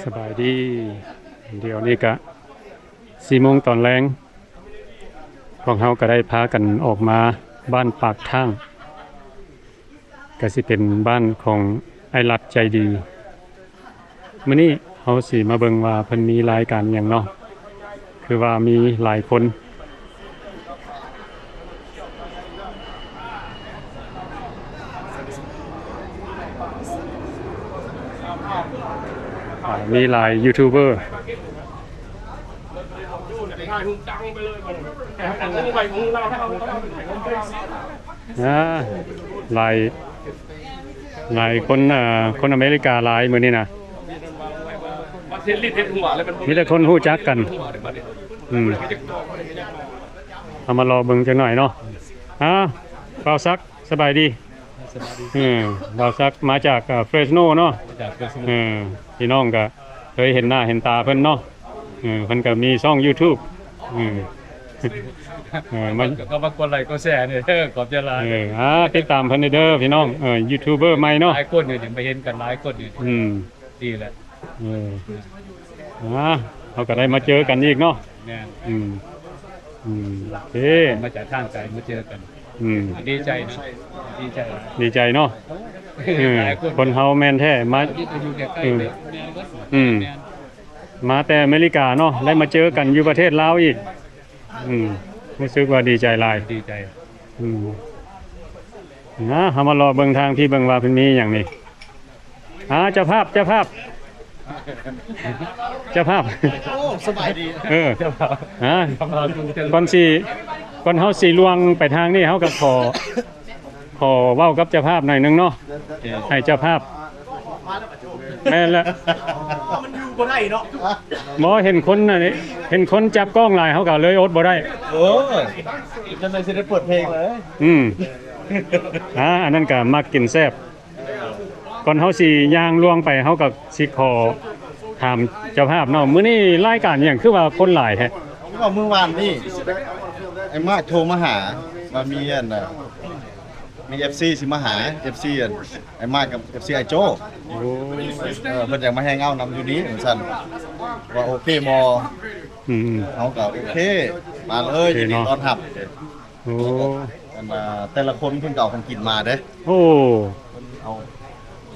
ສະບາຍດີ ດຽວນີ້ກະສີ່ໂມງຕອນແລງ ພວກເຮົາກະໄດ້ພາກັນອອກມາບ້ານປາກທາງ ກະຊິເປັນບ້ານຂອງອ້າຍລັດໃຈດີ. ມື້ນີ້ເຮົາຊິມາເບິ່ງວ່າເພິ່ນມີລາຍການຫຍັງເນາະ ຄືວ່າມີຫຼາຍຄົນ ອ່າ ມີຫຼາຍຢູທູບເບີ ອ່າ ຫຼາຍ ຫຼາຍຄົນ ອ່າ ຄົນອາເມລິກາຫຼາຍມື້ນີ້ນະ ມີແຕ່ຄົນຮູ້ຈັກກັນ ອືມ ເຮົາມາລໍເບິ່ງຈັກໜ້ອຍເນາະ. ອ່າ ບ່າວສັກ ສະບາຍດີ. ສະບາຍດີ. ເອີ ບ່າວສັກມາຈາກ ອ່າ ເຟຣສໂນເນາະ ມາຈາກເຟຣສໂນ. ເອີ ພີ່ນ້ອງກະເຄີຍເຫັນໜ້າເຫັນຕາເພິ່ນເນາະ. ເອີ ເພິ່ນກະມີຊ່ອງຢູທູບ. ເອີ ເອີ ມາ ກໍມາກົດໄລກົດແຊນີ້ເດີ ຂອບໃຈຫຼາຍ. ເອີ ອ່າ ຕິດຕາມເພິ່ນເດີພີ່ນ້ອງ. ເອີ ຢູທູບເບີໃໝ່ເນາະ ຫຼາຍຄົນຢູ່ນີ້ ມາເຫັນກັນຫຼາຍຄົນຢູ່ ອືມ ດີແຫຼະ. ເອີ ອ່າ ເຮົາກໍໄດ້ມາເຈີກັນອີກເນາະ. ແມ່ນ. ອືມ ອືມ ໂອເຄ ມາຈາກທາງໄກມາເຈີກັນ. ອືມ ດີໃຈນະ ດີໃຈ ດີໃຈເນາະ. ເອີ ຫຼາຍຄົນ ຄົນເຮົາແມ່ນແທ້ ມາ ທີ່ຢູ່ໃກ້ໆ ອືມ ແມ່ນເບິດ. ອືມ ແມ່ນ ມາແຕ່ອາເມລິກາເນາະ ໄດ້ມາເຈີກັນຢູ່ປະເທດລາວອີກ. ອືມ ຮູ້ສຶກວ່າດີໃຈຫຼາຍ ດີໃຈ. ອືມ ນະ ເຮົາມາລໍເບິ່ງທາງພີ້ເບິ່ງວ່າເພິ່ນມີຫຍັງນີ້. ອ່າ ເຈົ້າພາບ ເຈົ້າພາບ ເຈົ້າພາບ. ໂອ້ ສະບາຍດີ. ເອີ ເຈົ້າພາບ ອ່າ ກ່ອນຊິ ກ່ອນເຮົາຊິລ່ວງໄປທາງນີ້ ເຮົາກໍຂໍ ຂໍເວົ້າກັບເຈົ້າພາບໜ້ອຍໜຶ່ງເນາະ ໃຫ້ເຈົ້າພາບ ແມ່ນແຫຼະ ມັນຢູ່ບໍ່ໄດ້ເນາະ. ບໍ່ ເຫັນຄົນອັນນີ້ ເຫັນຄົນຈັບກ້ອງຫຼາຍ ເຮົາກໍເລີຍອົດບໍ່ໄດ້. ໂອ້ຍ ຈັ່ງໃດຊິໄດ້ເປີດເພງເລີຍ. ອືມ ອ່າ ອັນນັ້ນກໍມັກກິນແຊບ. ກ່ອນເຮົາຊິຍ່າງລ່ວງໄປ ເຮົາກໍຊິຂໍຖາມເຈົ້າພາບເນາະ ມື້ນີ້ລາຍການຫຍັງຄືວ່າຄົນຫຼາຍແທ້? ກໍມື້ວານນີ້ ໄອ້ມາກໂທມາຫາ ວ່າມີອັນນ່າ ມີເອັຟຊີຊິມາຫາ ເອັຟຊີອັນ ໄອ້ມາກກັບເອັຟຊີອ້າຍໂຈ້. ໂອ້ ເອີ ເພິ່ນຢາກມາແຮງເອົານຳຢູ່ນີ້ ວ່າຊັ້ນ ວ່າໂອເຄບໍ່? ອືມໆ ເຮົາກໍໂອເຄ ມາເລີຍ ໂອເຄເນາະ ຍິນດີຕ້ອນຮັບ. ໂອ້ ອັນນ່າ ແຕ່ລະຄົນເພິ່ນກໍເອົາຂອງກິນມາເດ້. ໂອ້ ເພິ່ນເອົາ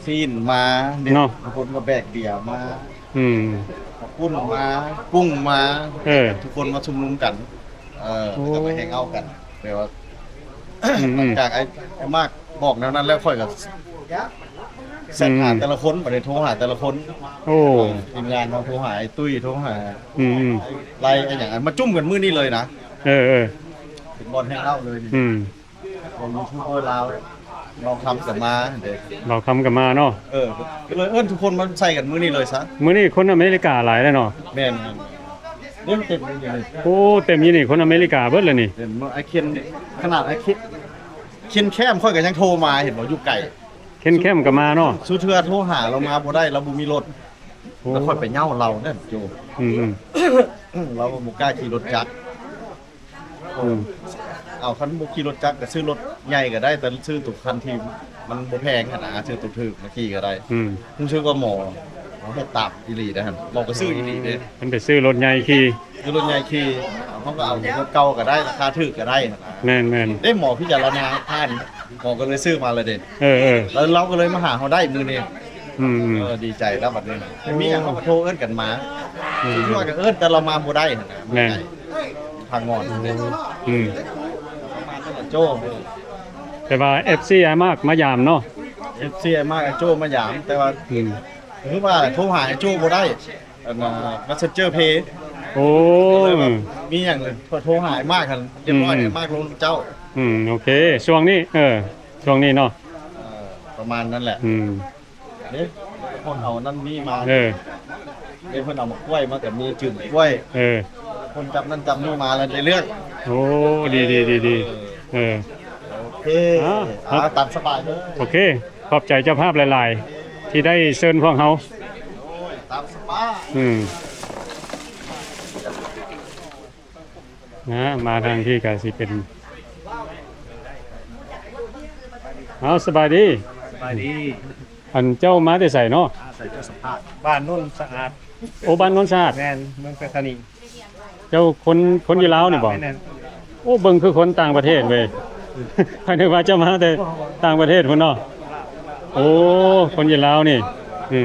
ຊີ້ນມາເນາະ ບາງຄົນກໍແບກເບຍມາ. ອືມ ເຂົ້າປຸ້ນມາ ກຸ້ງມາ. ເອີ ທຸກຄົນມາຊຸມນຸມກັນ ເອີ ໂອ້ ແລ້ວກໍມາແຮງເອົາກັນ ແບບວ່າ ອືມໆ ຫຼັງຈາກໄອ້ ໄອ້ມາກບອກແນວນັ້ນແລ້ວ ຂ້ອຍກໍແຊັດຫາ ອືມ ແຕ່ລະຄົນ ບັດນີ້ໂທຫາແຕ່ລະຄົນ. ໂອ້ ທີມງານເຮົາໂທຫາໄອ້ຕຸ້ຍ ໂທຫາ ອືມໆ ໄລ່ໄອ້ຫຍັງ ມາຈຸ້ມກັນມື້ນີ້ເລີຍນະ. ເອີໆ ເປັນບ່ອນແຮງເອົາເລີຍນີ້. ອືມ ຂອງຢູທູບເບີລາວ ເບົາຄຳກໍມາເດ້ ເບົາຄຳກໍມາເນາະ. ເອີ ກໍເລີຍເອີ້ນທຸກຄົນມາໃສ່ກັນມື້ນີ້ເລີຍຊະ. ມື້ນີ້ຄົນອາເມລິກາຫຼາຍແລ້ວເນາະ. ແມ່ນໆ ເດ້ ເຕັມຢູ່ນີ້. ໂອ້ ເຕັມຢູ່ນີ້ ຄົນອາເມລິກາເບິດແລ້ວນີ້. ເຫັນບໍ່ ໄອ້ເຄນ ຂະໜາດໄອ້ເຄນ ເຄນແຄມຂ້ອຍກໍຍັງໂທມາ ເຫັນບໍ່ ຢູ່ໄກ. ເຄນແຄມກໍມາເນາະ. ສຸເທື່ອໂທຫາລາວມາບໍ່ໄດ້ ລາວບໍ່ມີລົດ. ໂອ້ ແລ້ວຂ້ອຍໄປເຍົາລາວນັ້ນໂຈ. ອືມໆ ລາວບໍ່ກ້າຂີ່ລົດຈັກ. ອືມ ເອົາ ຄັນບໍ່ຂີ່ລົດຈັກກໍຊື້ລົດໃຫຍ່ກໍໄດ້ ແຕ່ຊື້ໂຕຄັນທີ່ມັນບໍ່ແພງຫັ້ນນະ ຊື້ໂຕຖືກມາຂີ່ກໍໄດ້. ອືມ ຮູ້ສຶກວ່າໝໍ ເຮັດຕາມອີ່ຫຼີເດ້ຫັ້ນ ໝໍກໍຊື້ອີ່ຫຼີເດ້. ເພິ່ນໄປຊື້ລົດໃຫຍ່ຂີ່ ຊື້ລົດໃຫຍ່ຂີ່ ເຮົາກໍເອົາລົດເກົ່າກໍໄດ້ ລາຄາຖືກກໍໄດ້ຫັ້ນນະ. ແມ່ນໆ ເດ້ ໝໍພິຈາລະນາຜ່ານ ໝໍກໍເລີຍຊື້ມາເລີຍເດ້. ເອີໆ ແລ້ວລາວກໍເລີຍມາຫາເຮົາໄດ້ມື້ນີ້. ອືມໆ ເອີ ດີໃຈແລ້ວບັດນີ້ ໂອ້ ມີຫຍັງເຮົາກໍໂທເອີ້ນກັນມາ. ອືມ ຄືວ່າກໍເອີ້ນແຕ່ລາວມາບໍ່ໄດ້ຫັ້ນນະ. ແມ່ນ ພັງງອນ. ອືມ ໂຈ ແຕ່ວ່າເອັຟຊີອ້າຍມາກມາຢາມເນາະ. ເອັຟຊີອ້າຍມາກ ອ້າຍໂຈມາຢາມ ແຕ່ວ່າ ອືມ ຄືວ່າໂທຫາອ້າຍໂຈບໍ່ໄດ້ ອັນນ່າ ແມັດເຊັນເຈີເພ. ໂອ້ ກໍເລີຍວ່າ ອືມ ມີຫຍັງເລີຍໂທຫາອ້າຍມາກຫັ້ນ ຮຽບຮ້ອຍ ອືມ ອ້າຍມາກລົງນຳເຈົ້າ. ອືມ ໂອເຄ ຊ່ວງນີ້ ເອີ ຊ່ວງນີ້ເນາະ. ເອີ ປະມານນັ້ນແຫຼະ. ອືມ ເດ້ ຄົນເອົານັ້ນນີ້ມາ. ເອີ ເດ້ ເພິ່ນເອົາໝາກກ້ວຍມາ ກໍມີຈືມກ້ວຍ. ເອີ ຄົນຈັບນັ້ນຈັບນີ້ມາແລ້ວໄດ້ເລື່ອງ. ໂອ້ ດີໆໆໆ. ເອີ ເອີ ໂອເຄ ອ່າ ຕາມສະບາຍເລີຍ. ໂອເຄ ຂອບໃຈເຈົ້າພາບຫຼາຍໆ ທີ່ໄດ້ເຊີນພວກເຮົາ. ຕາມສະບາຍ. ອືມ ນະ ມາທາງທີ່ກະຊິເປັນ ເອົາ ສະບາຍດີ. ສະບາຍດີ. ອັນເຈົ້າມາແຕ່ໃສເນາະ? ອ່າ ໃສ່ເຈົ້າສຳພາດ ບ້ານໂນນສະອາດ. ໂອ້ ບ້ານໂນນສະອາດ. ແມ່ນ ເມືອງໄຊທານີ. ເຈົ້າຄົນ ຄົນຢູ່ລາວນີ້ບໍ່? ແມ່ນ. ໂອ້ ເບິ່ງຄືຄົນຕ່າງປະເທດເວີຍ. ຂ້ອຍນຶກວ່າເຈົ້າມາແຕ່ຕ່າງປະເທດພຸ້ນເນາະ. ໂອ້ ຄົນຢູ່ລາວນີ້. ເອີ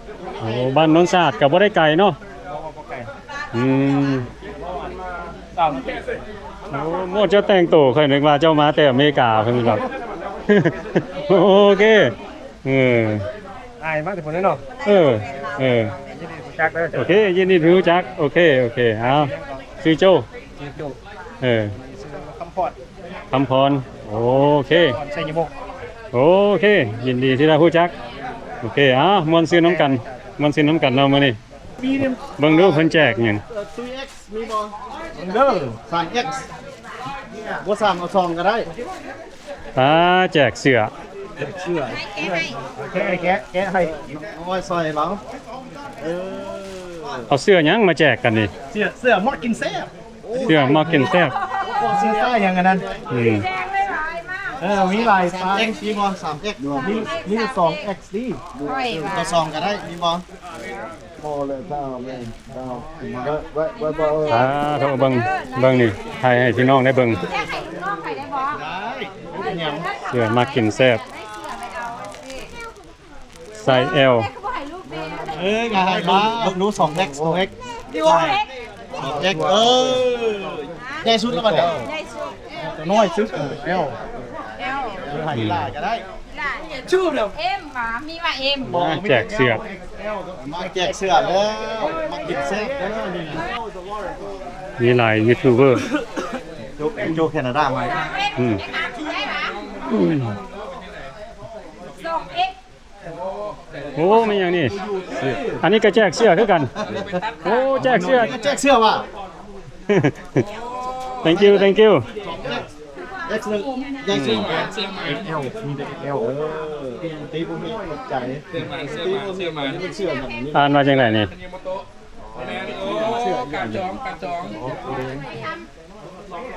ໆ. ໂອ້ ບ້ານໂນນສະອາດກໍບໍ່ໄດ້ໄກເນາະ. ອືມ. ໂອ້ ໂມດເຈົ້າແຕ່ງໂຕ ຂ້ອຍນຶກວ່າເຈົ້າມາແຕ່ອາເມລິກາເພິ່ນແບບ ໂອເຄ. ເອີ ອ້າຍມາແຕ່ພຸ້ນເນາະ. ເອີ ເອີ ຍິນດີຮູ້ຈັກເດີ. ໂອເຄ ຍິນດີທີ່ຮູ້ຈັກ. ໂອເຄ ໂອເຄ. ເອົາ ຊື່ໂຈ້. ຊື່ໂຈ້. ເອີ ຊື່ຄຳພອນ. ຄຳພອນ. ໂອເຄ ໄຊຍະວົງ. ໂອເຄ ຍິນດີທີ່ໄດ້ຮູ້ຈັກ. ໂອເຄ ເອົາ ມ່ວນຊື່ນນຳກັນ ມ່ວນຊື່ນນຳກັນເນາະມື້ນີ້. ເບິ່ງດູເພິ່ນແຈກຫຍັງ. ເອີ ທຣີເອັກ ມີບໍ່? ເດີ ສາມເອັກ ບໍ່ສາມ ເອົາສອງກໍໄດ້. ອ່າ ແຈກເສື້ອ ເສື້ອ ແກະໃຫ້ ແກະໃຫ້ ໂອ້ຍ ຊ່ອຍລາວ. ເອີ ເອົາເສື້ອຫຍັງມາແຈກກັນນີ້? ເສື້ອ ເສື້ອມັກກິນແຊບ. ເສື້ອມັກກິນແຊບ. ເສື້ອຕາຫຍັງອັນນັ້ນ? ອືມ ເອີ ມີຫຼາຍຕາ. ສາມເອັກ ມີບໍ່? ສາມເອັກ ມີ ມີສອງເອັກ ດີ ໂອ້ຍ ເອົາສອງກໍໄດ້ ມີບໍ່? ພໍແລ້ວ ເຈົ້າແມ່ນ ເຈົ້າ ມາເດີ ໄວ້ ໄວ້ ໄວ້ ເອີ ສາທຸ ເບິ່ງ ເບິ່ງນີ້ ຖ່າຍໃຫ້ພີ່ນ້ອງໄດ້ເບິ່ງ. ເສື້ອມັກກິນແຊບ ໄຊແອລ. ເອີຍ ຢ່າໃຫ້ມາ ເບິ່ງດູ ສອງເອັກ ສອງເອັກ ສອງເອັກ ເອີ ໃຫຍ່ສຸດແລ້ວບັດນີ້ ໃຫຍ່ສຸດ ໂຕນ້ອຍສຸດ ເອີ ແອລ ແອລ ເອີ ໃຫ້ຫຼາຍກໍໄດ້. ເອັມ ຫວາ ມີວ່າເອັມ ມາແຈກເສື້ອ ມາແຈກເສື້ອເດີ ມັກກິນແຊບເດີ. ມີຫຼາຍຢູທູບເບີ ໂຈ ໂຈແຄນາດາມາ. ອືມ ສອງເອັກ ໂອ້ ແມ່ນຫຍັງນີ້? ອັນນີ້ກໍແຈກເສື້ອຄືກັນ. ໂອ້ ແຈກເສື້ອ ແຈກເສື້ອວ່າ. Thank you, thank you. ເອັກ ແອລ ມີແຕ່ແອລ ເອີ ຕີບໍ່ມີໃຈ ເສື້ອມາ ເສື້ອມາ ເສື້ອມາ. ອ່ານວ່າຈັ່ງໃດນີ້? ໂອ້ ການຈອງ ການຈອງ. ໂ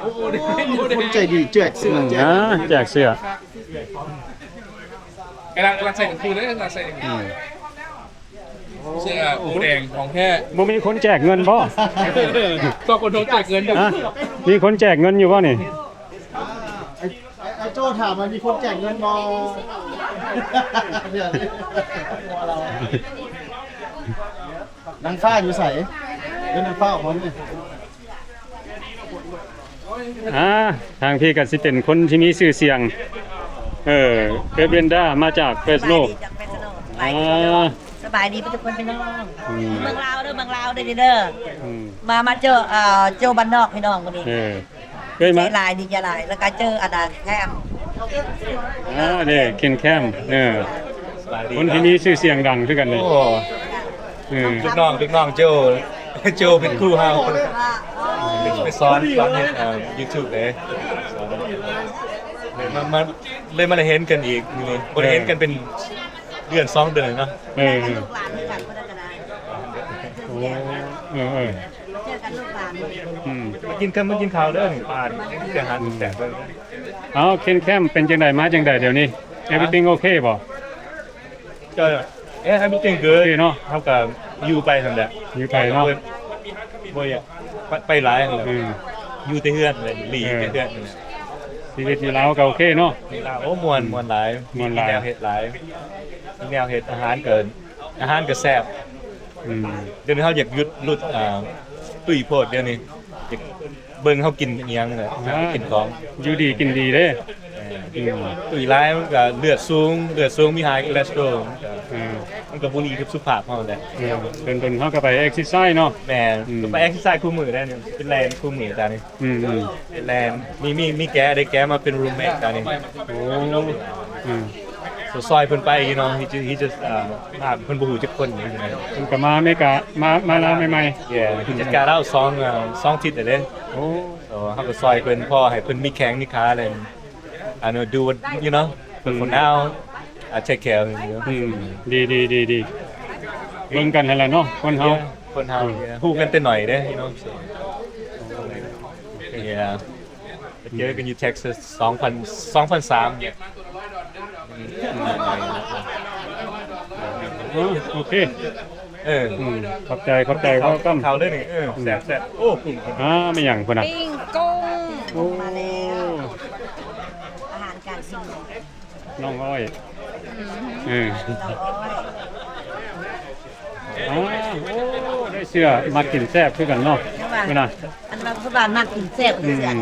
ອ້ ຄົນໃຈດີແຈກເສື້ອ ອືມ ແຈກ ອ່າ ແຈກເສື້ອ ກຳລັງ ກຳລັງໃສ່ກັນຄືເດ້ ກຳລັງໃສ່ກັນຄື ອືມ ເສື້ອໂອແດງຂອງແທ້. ບໍ່ມີຄົນແຈກເງິນບໍ່? ຕ້ອງຄົນໂທແຈກເງິນຢູ່ ຮະ ມີຄົນແຈກເງິນຢູ່ບໍ່ນີ້? ໄອ້ ໄອ້ໂຈ້ຖາມວ່າມີຄົນແຈກເງິນບໍ່? ນາງຟ້າຢູ່ໃສ? ເອີ້ນນາງຟ້າອອກມາ. ອ່າ ທາງພີ້ກໍຊິເປັນຄົນທີ່ມີຊື່ສຽງ ເອີ ເອເບນດາ ມາຈາກເຟຣສໂນ. ສະບາຍດີ ຈາກເຟຣສໂນ. ອ່າ ສະບາຍດີ ສະບາຍດີເບິດທຸກຄົນພີ່ນ້ອງ. ອືມ ເມືອງລາວເດີ ເມືອງລາວເດີ ເດີ. ອືມ ມາ ມາເຈີ ເອີ ເຈີບ້ານນອກພີ່ນ້ອງມື້ນີ້. ເອີ ເຄີຍມາ ດີໃຈຫຼາຍ ດີໃຈຫຼາຍ ແລ້ວກໍເຈີອັນນ່າ ແຄມ ອ່າ ເດ້ ເຄນແຄມ ເອີ ສະບາຍດີ ຄົນທີ່ມີຊື່ສຽງດັງຄືກັນນີ້. ໂອ້ ເອີ ລູກນ້ອງ ລູກນ້ອງໂຈ ໂຈເປັນຄູເຮົາ ໄປສອນ ສອນເຮັດ ເອີ ຢູທູບເດ້ ມາ ມາ ເລີຍມາໄດ້ເຫັນກັນອີກມື້ນີ້ ບໍ່ໄດ້ເຫັນກັນເປັນ ເດືອນສອງເດືອນເນາະ. ເອີ ເອີ ເອີ ເອີ ເຈີກັນລູກຫຼານ. ອືມ ມາກິນຂ້າວ ມາກິນຂ້າວເດີ ນີ້ປານີ້ ອືມ ອາຫານແຊບເດີ. ເອົາ ເຄນແຄມ ເປັນຈັ່ງໃດ ມາຈັ່ງໃດດຽວນີ້? ຮະ Everything okay ບໍ່? ກໍ Yeah, everything good ໂອເຄເນາະ. ເຮົາກໍຢູ່ໄປຫັ້ນແຫຼະ ຢູ່ໄປເນາະ ບໍ່ຢາກ ໄປ ໄປຫຼາຍຫັ້ນແຫຼະ. ອືມ ຢູ່ແຕ່ເຮືອນເລີຍ ຫຼີ ເອີ ແຕ່ເຮືອນຫັ້ນແຫຼະ. ຊີວິດຢູ່ລາວກໍໂອເຄເນາະ ຢູ່ລາວ ໂອ້ ມ່ວນ ອືມ ມ່ວນຫຼາຍ ມ່ວນຫຼາຍ ມີແນວເຮັດຫຼາຍ ມີແນວເຮັດ ອາຫານກໍ ອາຫານກໍແຊບ. ອືມ ດຽວນີ້ເຮົາຢາກຢຸດຫຼຸດ ອ່າ ຕຸ້ຍໂພດ ດຽວນີ້ຢາກເບິ່ງເຮົາກິນອີ່ຫຍັງແຫຼະ ອ່າ ກິນຂອງ ຢູ່ດີກິນດີເດ້. ແມ່ນ ອືມ ຕຸ້ຍຫຼາຍມັນກໍເລືອດສູງ ເລືອດສູງ ມີ high cholesterol ມັນກໍ ອ່າ ມັນກໍບໍ່ດີກັບສຸຂະພາບເຮົາແຫຼະ. ເອີ ດົນໆເຮົາກໍໄປ exercise ເນາະ. ແມ່ນ ອືມ ກໍໄປ exercise ຄູ່ມື້ໄດ໋ນີ້ ໄປແລ່ນຄູ່ມື້ຕານີ້. ອືມໆ ແລ່ນ ມີ ມີ ມີແກໄດ້ ແກມາເປັນ roommate ຕານີ້. ໂອ້ ອືມ ຊ່ວຍເພິ່ນໄປ you know, he just, he just, ອ່າ ມາ ເພິ່ນບໍ່ຮູ້ຈັກຄົນ ເພິ່ນກໍມາອາເມລິກາ ມາ ມາລາວໃໝ່ໆ. Yeah, he just got out ສອງ ເອີ ສອງທິດແລ້ວເດ້. ໂອ້ ເຮົາກໍຊ່ວຍເພິ່ນ ພໍໃຫ້ເພິ່ນມີແຂ້ງມີຂາແລ້ວ. I know, do what, you know, but for now, I take care of him, you know. ອືມ ດີໆໆໆ ເບິ່ງກັນຫັ້ນແຫຼະເນາະ ຄົນເຮົາ yeah, ຄົນເຮົາ ອືມ yeah, ຮູ້ກັນແຕ່ໜ້ອຍເດ້ you know. Yeah, ໄປເຈີກັນຢູ່ Texas ສອງພັນ ສອງພັນສາມ ເນຍ. ອືມ ອືມ ອືມ. ເອີ ໂອເຄ ເອີ ອືມ ຂອບໃຈ ຂອບໃຈ ເຂົ້າ ເຂົ້າເລີຍນີ້ ເອີ ອືມ ແຊບໆ ໂອ້ ກຸ້ງ ອ່າ ແມ່ນຫຍັງພຸ້ນນະ ປີ້ງກຸ້ງ ໂອ້ ມາແລ້ວ ອາຫານການກິນ ນ້ອງອ້ອຍ ອືມ ເອີ ນ້ອງອ້ອຍ ອ່າ ໂອ້ ໄດ້ເສື້ອ ມັກກິນແຊບຄືກັນເນາະ ເຫັນບໍ່ ເພິ່ນນະ ອັນວ່າເພິ່ນວ່າມັກກິນແຊບ ອືມ ຄືກັນ